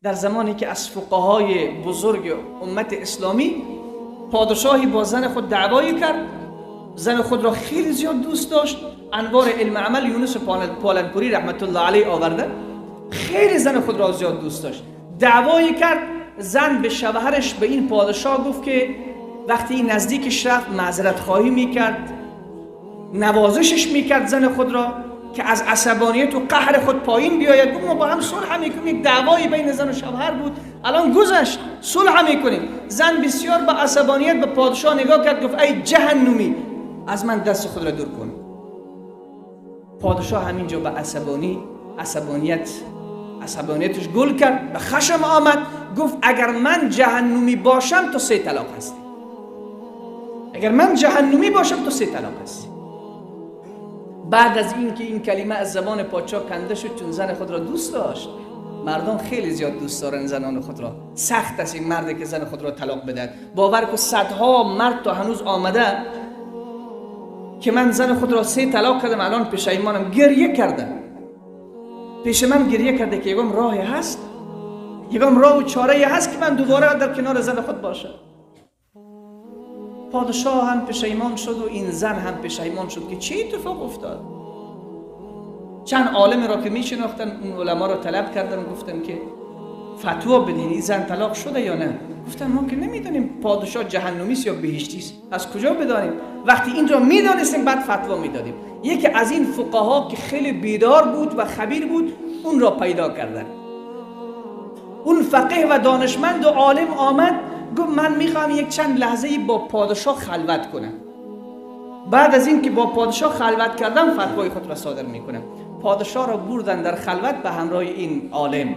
در زمانی که از فقهای بزرگ امت اسلامی پادشاهی با زن خود دعوایی کرد، زن خود را خیلی زیاد دوست داشت، انوار علم عمل یونس پالنپوری رحمت الله علیه آورده، خیلی زن خود را زیاد دوست داشت، دعوایی کرد. زن به شوهرش، به این پادشاه گفت که وقتی این نزدیکش رفت معذرت خواهی میکرد، نوازشش میکرد زن خود را که از عصبانیت و قهر خود پایین بیاید. گفت ما با هم صلح میکنیم، یک دعوایی بین زن و شوهر بود الان گذشت، صلح میکنیم. زن بسیار با عصبانیت به پادشاه نگاه کرد، گفت ای جهنمی از من دست خود را دور کن. پادشاه همینجا به عصبانیتش گل کرد، به خشم آمد، گفت اگر من جهنمی باشم تو 3 طلاق هستی، اگر من جهنمی باشم تو 3 طلاق هستی. بعد از اینکه این کلمه از زبان پادشاه کنده شد، چون زن خود را دوست داشت، مردم خیلی زیاد دوست دارن زنان خود را، سخت است این مرد که زن خود را طلاق بدهد. باور کن صدها مرد تا هنوز آمده که من زن خود را 3 طلاق کردم، الان پشیمانم، گریه کرده پیش من، گریه کرده که یکم راهی هست، یکم راه و چاره هست که من دوباره در کنار زن خود باشم. پادشاه هم پشیمان شد و این زن هم پشیمان شد که چه اتفاق افتاد. چند عالم را که می شناختن اون علما را طلب کردن، گفتن که فتوا بدین این زن طلاق شده یا نه. گفتن ما که نمیدونیم پادشاه جهنمی است یا بهشتی است، از کجا بدانیم؟ وقتی این را میدانستیم بعد فتوا میدادیم. یکی از این فقها که خیلی بیدار بود و خبیر بود اون را پیدا کردن. اون فقیه و دانشمند و عالم آمد، گفت من میخوام یک چند لحظه با پادشاه خلوت کنم. بعد از این که با پادشاه خلوت کردم فتوای خود را صادر میکنم. پادشاه را بردن در خلوت به همراه این عالم.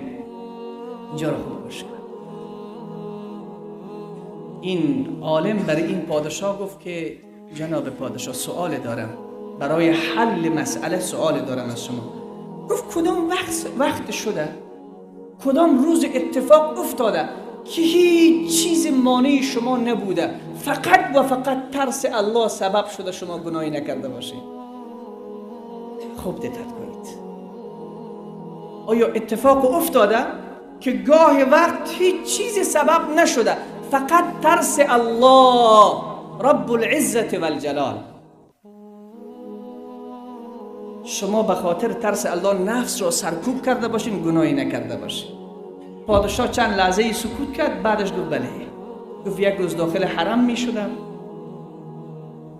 اینجا را خوب گوش کن. این عالم برای این پادشاه گفت که جناب پادشاه سوال دارم، برای حل مسئله سوال دارم از شما. گفت کدام وقت شده، کدام روز اتفاق افتاده که هیچ چیز مانع شما نبوده، فقط و فقط ترس الله سبب شده شما گناهی نکرده باشید؟ خوب دقت کنید. آیا اتفاق افتاده که گاه وقت هیچ چیز سبب نشده، فقط ترس الله رب العزت و الجلال؟ شما به خاطر ترس الله نفس را سرکوب کرده باشین، گناهی نکرده باشین. پادشاه چند لحظه سکوت کرد، بعدش گفت بله. گفت یک روز داخل حرم می شدم،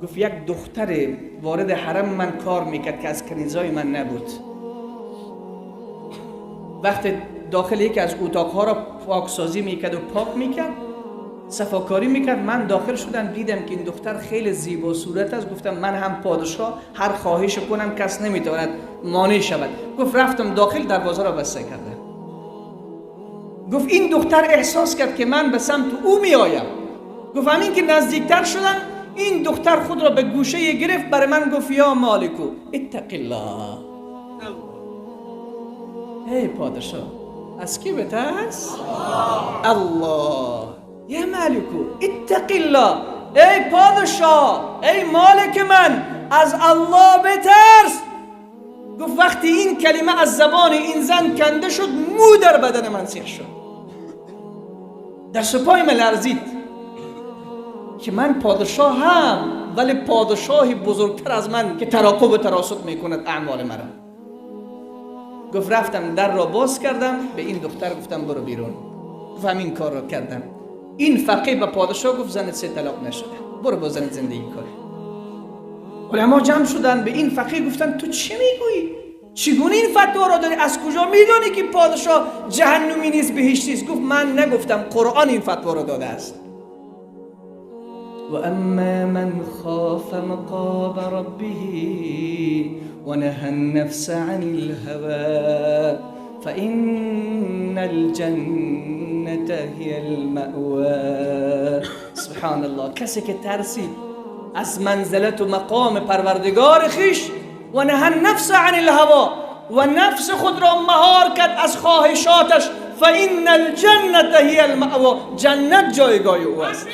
گفت یک دختر وارد حرم من کار میکرد که از کنیزای من نبود. وقتی داخل یکی از اتاقها را پاکسازی میکرد و پاک میکرد، صفاکاری میکرد، من داخل شدم، دیدم که این دختر خیلی زیبا صورت است. گفتم من هم پادشاه، هر خواهش کنم کس نمیتواند مانع شود. گفت رفتم داخل، دروازه را بسته کردم. گفت این دختر احساس کرد که من به سمت او میآیم. گفت همین که نزدیکتر شدم این دختر خود را به گوشه گرفت، برای من گفت یا مالکو اتق الله. ای پادشاه از کی بترس؟ الله. یا مالکو اتق الله، ای پادشاه، ای مالک من، از الله بترس. گفت وقتی این کلمه از زبان این زن کنده شد، مو در بدن من سیخ شد، دست و پای من لرزید که من پادشاه هم، ولی پادشاهی بزرگتر از من که تراقب و تراصد میکند اعمال مرا. گفت رفتم در را باز کردم، به این دختر گفتم برو بیرون. گفت همین کار را کردم. این فقیه به پادشاه گفت زنت 3 طلاق نشده، برو با زنت زندگی کن. علما جمع شدن به این فقیه گفتن تو چی میگویی؟ چگونه این فتوا را داری؟ از کجا میدانی که پادشاه جهنمی نیست بهشتی است؟ گفت من نگفتم، قرآن این فتوا را داده است. و اما من خاف مقام ربه ونهى النفس عن الهوى فإن الجنة هي المأوى. سبحان الله. کسی که ترسید از منزلت و مقام پروردگار خویش، و نهى النفس عن الهوى، و نفس خود را مهار کرد از خواهشاتش، فإن الجنة هي المأوى، جنت جایگاه او است.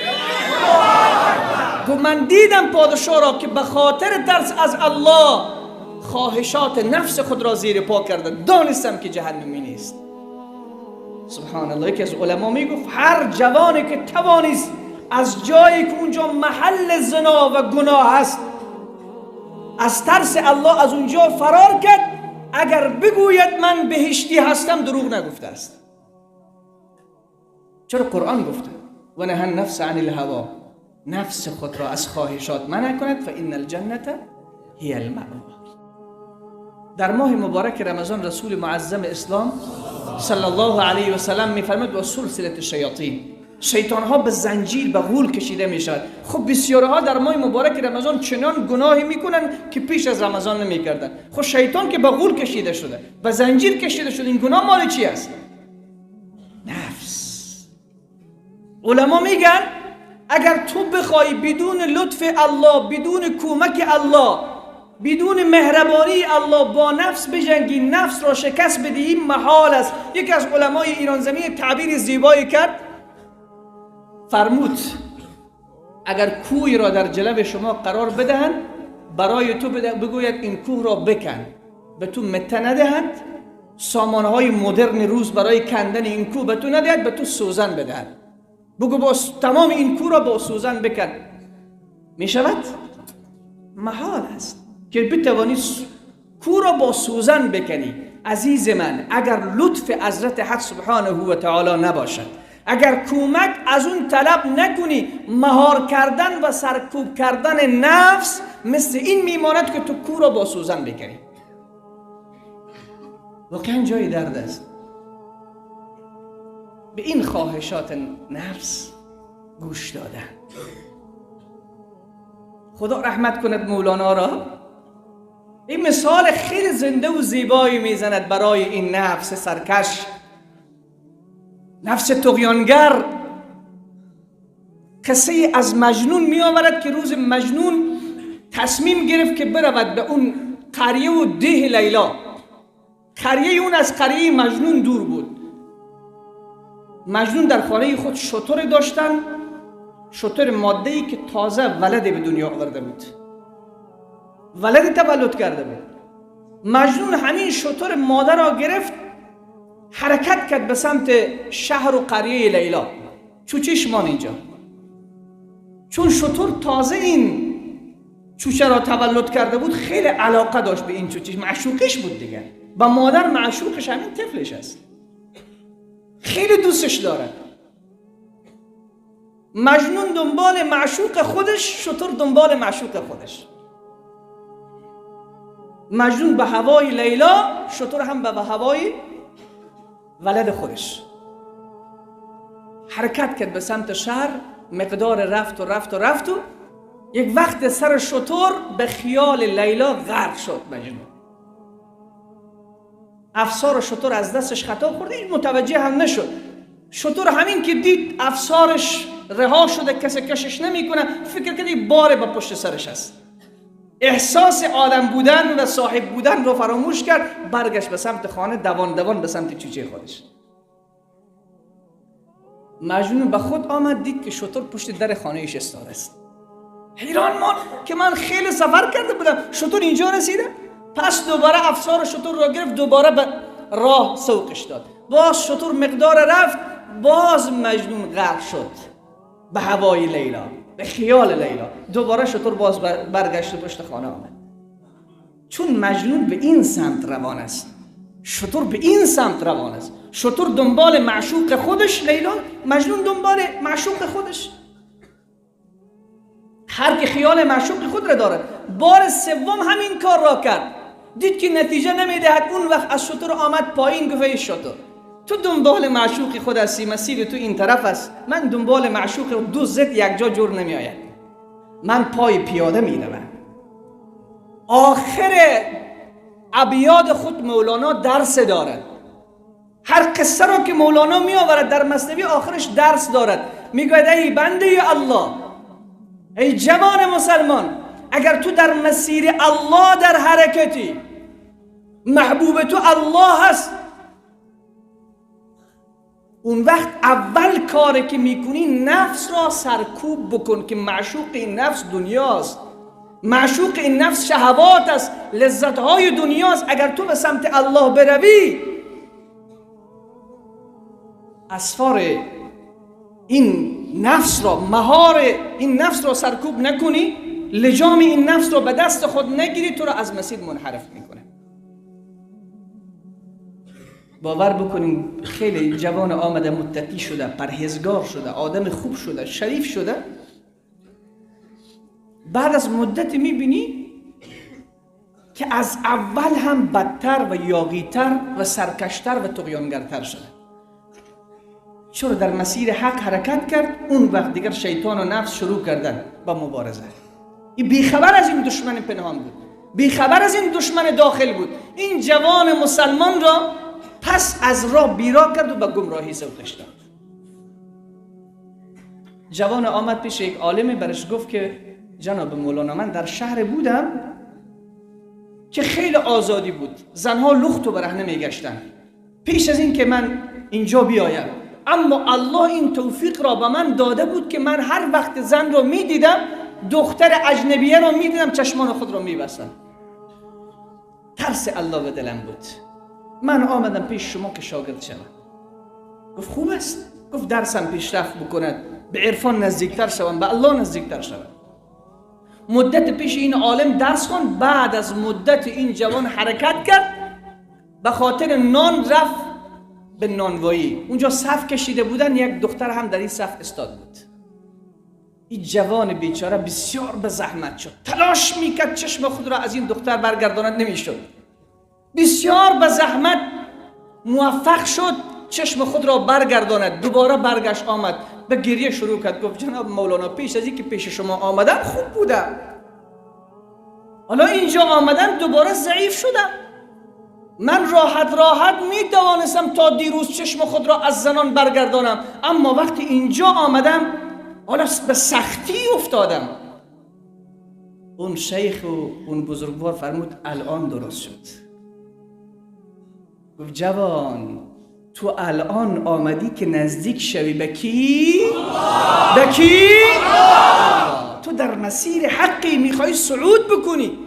گفت من دیدم پادشاه را که به خاطر ترس از الله خواهشات نفس خود را زیر پا کرده، دانستم که جهنمی نیست. سبحان الله، یکی از علما میگفت هر جوانی که توانست از جایی که اونجا محل زنا و گناه است از ترس الله از اونجا فرار کرد، اگر بگوید من بهشتی هستم دروغ نگفته است. چرا قرآن گفته و نهى النفس عن الهوا، نفس خود را از خواهشات منع کند، فان الجنة هی المأوى. در ماه مبارک رمضان رسول معظم اسلام صلی الله علیه و سلم میفرماد و سلسله الشیاطین، شیطان ها به زنجیر به غول کشیده می شود. خب بسیارها در ماه مبارک رمضان چنان گناهی میکنن که پیش از رمضان نمیکردن. خب شیطان که به غول کشیده شده، به زنجیر کشیده شده، این گناه مال چی است؟ نفس. علما میگن اگر تو بخوای بدون لطف الله، بدون کمک الله، بدون مهربانی الله با نفس بجنگی، نفس را شکست بدی، این محال است. یکی از علمای ایران زمین تعبیر زیبایی کرد، فرمود اگر کوی را در جلو شما قرار بدهند، برای تو بگوید این کوه را بکن، به تو مته ندهند، سامانهای مدرن روز برای کندن این کوه به تو ندهد، به تو سوزن بدهد، بگو با تمام این کوه را با سوزن بکن، می شود؟ محال است که بتوانی کوه را با سوزن بکنی. عزیز من، اگر لطف حضرت حق سبحانه و تعالی نباشد، اگر کمک از اون طلب نکنی، مهار کردن و سرکوب کردن نفس مثل این میماند که تو کوه را با سوزن بکنی. واقعا جای درد است. به این خواهشات نفس گوش دادن. خدا رحمت کند مولانا را، این مثال خیلی زنده و زیبایی میزند برای این نفس سرکش، نفس طغیانگر. قصه از مجنون می آورد که روز مجنون تصمیم گرفت که برود به اون قریه و ده لیلا. قریه اون از قریه مجنون دور بود. مجنون در خانه خود شتر داشتن، شتر ماده‌ای که تازه ولد به دنیا آورده بود، ولد تولد کرده بود. مجنون همین شتر ماده را گرفت، حرکت کرد به سمت شهر و قریه لیلا. چوچش مان اینجا، چون شتر تازه این چوچه را تولد کرده بود، خیلی علاقه داشت به این چوچش، معشوقش بود دیگه، و مادر معشوقش همین طفلش است، خیلی دوستش داره. مجنون دنبال معشوق خودش، شتر دنبال معشوق خودش. مجنون به هوای لیلا، شتر هم به هوای ولد خودش. حرکت کرد به سمت شهر، مقدار رفت و رفت و رفت و یک وقت سر شتر به خیال لیلا غرق شد مجنون. افسار شتر از دستش خطا خورد، این متوجه هم نشد. شتر همین که دید افسارش رها شده، کسی کشش نمیکنه، فکر کرد یک بار به پشت سرش است. احساس آدم بودن و صاحب بودن رو فراموش کرد، برگشت به سمت خانه، دوان دوان به سمت چوچه خودش. مجنون به خود آمد، دید که شتر پشت در خانه ایش استاده است. حیران ماند که من خیلی سفر کرده بودم، شتر اینجا رسیده. پس دوباره افسار شتر را گرفت، دوباره به راه سوقش داد. باز شتر مقدار رفت، باز مجنون غرق شد به هوای لیلا، به خیال لیلا. دوباره شتر باز برگشت و پشت خانه آمد. چون مجنون به این سمت روان است، شتر به این سمت روان است. شتر دنبال معشوق خودش لیلا، مجنون دنبال معشوق خودش. هر که خیال معشوق خود را دارد. بار سوم همین کار را کرد، دید که نتیجه نمیدهد. اون وقت از شتر آمد پایین، گفت ای شتر، تو دنبال معشوق خود هستی، مسیر تو این طرف است، من دنبال معشوق دو ضد یک جا جور نمی آید، من پای پیاده می روم. آخر ابیات خود مولانا درس دارد. هر قصه را که مولانا می آورد در مثنوی آخرش درس دارد. میگوید ای بنده الله، ای جوان مسلمان، اگر تو در مسیر الله در حرکتی، محبوب تو الله هست، اون وقت اول کاری که میکنی نفس را سرکوب بکن که معشوق این نفس دنیاست، معشوق این نفس شهوات است، لذتهای دنیاست. اگر تو به سمت الله بروی، اسفار این نفس را، مهار این نفس را سرکوب نکنی، لجام این نفس را به دست خود نگیری، تو را از مسیر منحرف میکنه. باور بکنین خیلی جوان آمده متقی شده، پرهیزگار شده، آدم خوب شده، شریف شده، بعد از مدت میبینی که از اول هم بدتر و یاغیتر و سرکشتر و طغیانگرتر شده. چرا؟ در مسیر حق حرکت کرد، اون وقت دیگر شیطان و نفس شروع کردن با مبارزه. این بیخبر از این دشمن پنهان بود، بیخبر از این دشمن داخل بود. این جوان مسلمان را پس از راه بیرا کرد و به گمراهی سوقش داد. جوان آمد پیش یک عالم، برش گفت که جناب مولانا، من در شهر بودم که خیلی آزادی بود، زنها لخت و برهنه میگشتن پیش از این که من اینجا بیایم، اما الله این توفیق را به من داده بود که من هر وقت زن را میدیدم، دختر اجنبیه را میدیدم، چشمان خود را میبستم. ترس الله به دلم بود. من آمدم پیش شما که شاگرد شوم. گفت خوب است. گفت درسم پیشرفت بکند، به عرفان نزدیکتر شوم، به الله نزدیکتر شوم. مدت پیش این عالم درس خواند. بعد از مدت این جوان حرکت کرد، به خاطر نان رفت به نانوایی. اونجا صف کشیده بودن، یک دختر هم در این صف استاد بود. این جوان بیچاره بسیار به زحمت شد، تلاش میکرد چشم خود را از این دختر برگرداند، نمیشد. بسیار به زحمت موفق شد چشم خود را برگرداند. دوباره برگشت آمد، به گریه شروع کرد. گفت جناب مولانا، پیش از اینکه پیش شما آمدم خوب بودم، حالا اینجا آمدم دوباره ضعیف شدم. من راحت راحت می توانستم تا دیروز چشم خود را از زنان برگردانم، اما وقتی اینجا آمدم حالا به سختی افتادم. اون شیخ و اون بزرگوار فرمود الان درست شد. گفت جوان، تو الان آمدی که نزدیک شوی به کی؟ به کی؟ تو در مسیر حقی میخوای صعود بکنی،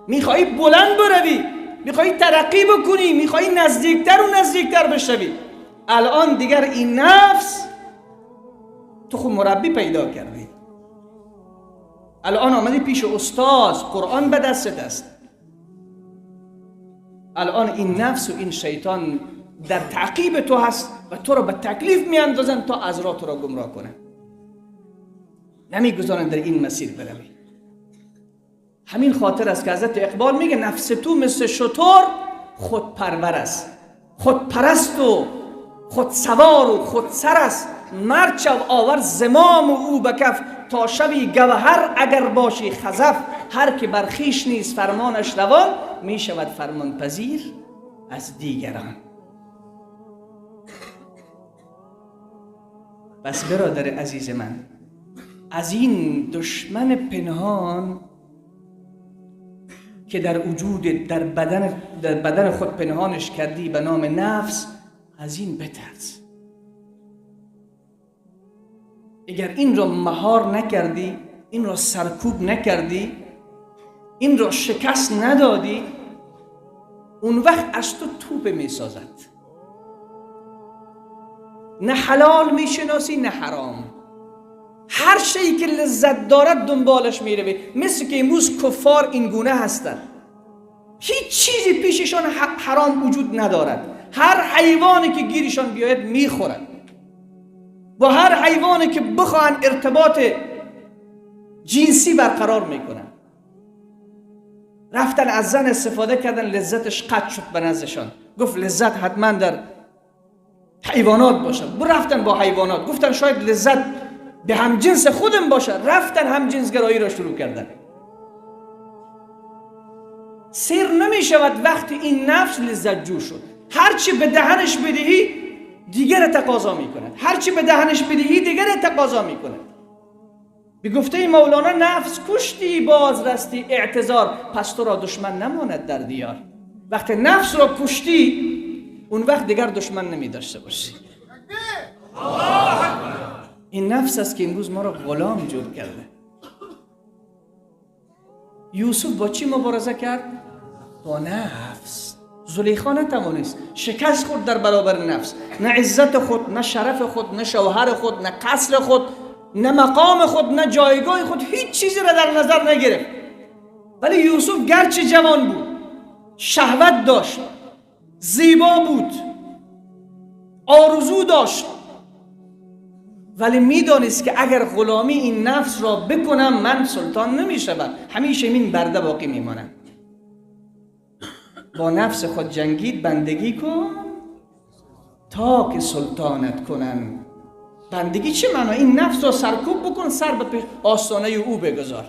میخوای بلند بروی، میخوای ترقی بکنی، میخوای نزدیکتر و نزدیکتر بشوی. الان دیگر این نفس تو خود مربی پیدا کردی، الان آمدی پیش استاد، قرآن به دستت است. الان این نفس و این شیطان در تعقیب تو هست و تو را به تکلیف میاندازن تا از راه تو را گمراه کنن، نمیگذارن در این مسیر بروی. همین خاطر است که حضرت اقبال میگه نفس تو مثل شتر خودپرور است، خودپرست و خودسوار و خودسر است. مرد شو آور زمام و او به کف، تا شوی گوهر اگر باشی خزف. هر که بر خویش نیست فرمانش روان، می شود فرمان پذیر از دیگران. پس برادر عزیز من، از این دشمن پنهان که در وجود، در بدن خود پنهانش کردی به نام نفس، از این بترس. اگر این را مهار نکردی، این را سرکوب نکردی، این را شکست ندادی، اون وقت از تو توپ میسازد. نه حلال میشناسی نه حرام. هر شیء که لذت دارد دنبالش میروی. مثل که امروز کفار این گونه هستند، هیچ چیزی پیششان حرام وجود ندارد. هر حیوانی که گیرشان بیاید میخورد. با هر حیوانی که بخواهند ارتباط جنسی برقرار میکنن. رفتن از زن استفاده کردن، لذتش قطع شد به نزدشان. گفت لذت حتما در حیوانات باشه. رفتن با حیوانات، گفتن شاید لذت به همجنس خودم باشه. رفتن همجنسگرایی را شروع کردن. سیر نمی شود وقتی این نفس لذت جو شد. هرچی به دهنش بدهی دیگر تقاضا می کند، هرچی به دهنش بدهی دیگر تقاضا می کند. به گفته مولانا نفس کشتی باز رستی اعتذار، پس تو را دشمن نماند در دیار. وقتی نفس را کشتی اون وقت دیگر دشمن نمی داشته باشی. این نفس است که امروز ما را غلام جور کرده. یوسف با چی مبارزه کرد؟ با نفس. زلیخا نتوانست، شکست خورد در برابر نفس. نه عزت خود، نه شرف خود، نه شوهر خود، نه قصر خود، نه مقام خود، نه جایگاه خود، هیچ چیزی را در نظر نگرفت. ولی یوسف گرچه جوان بود، شهوت داشت، زیبا بود، آرزو داشت، ولی میدانست که اگر غلامی این نفس را بکنم من سلطان نمیشوم، همیشه این برده باقی میمانم. با نفس خود جنگید، بندگی کن تا که سلطانت کنن. بندگی چه معنا؟ این نفس را سرکوب بکن، سر به آستانه او بگذار.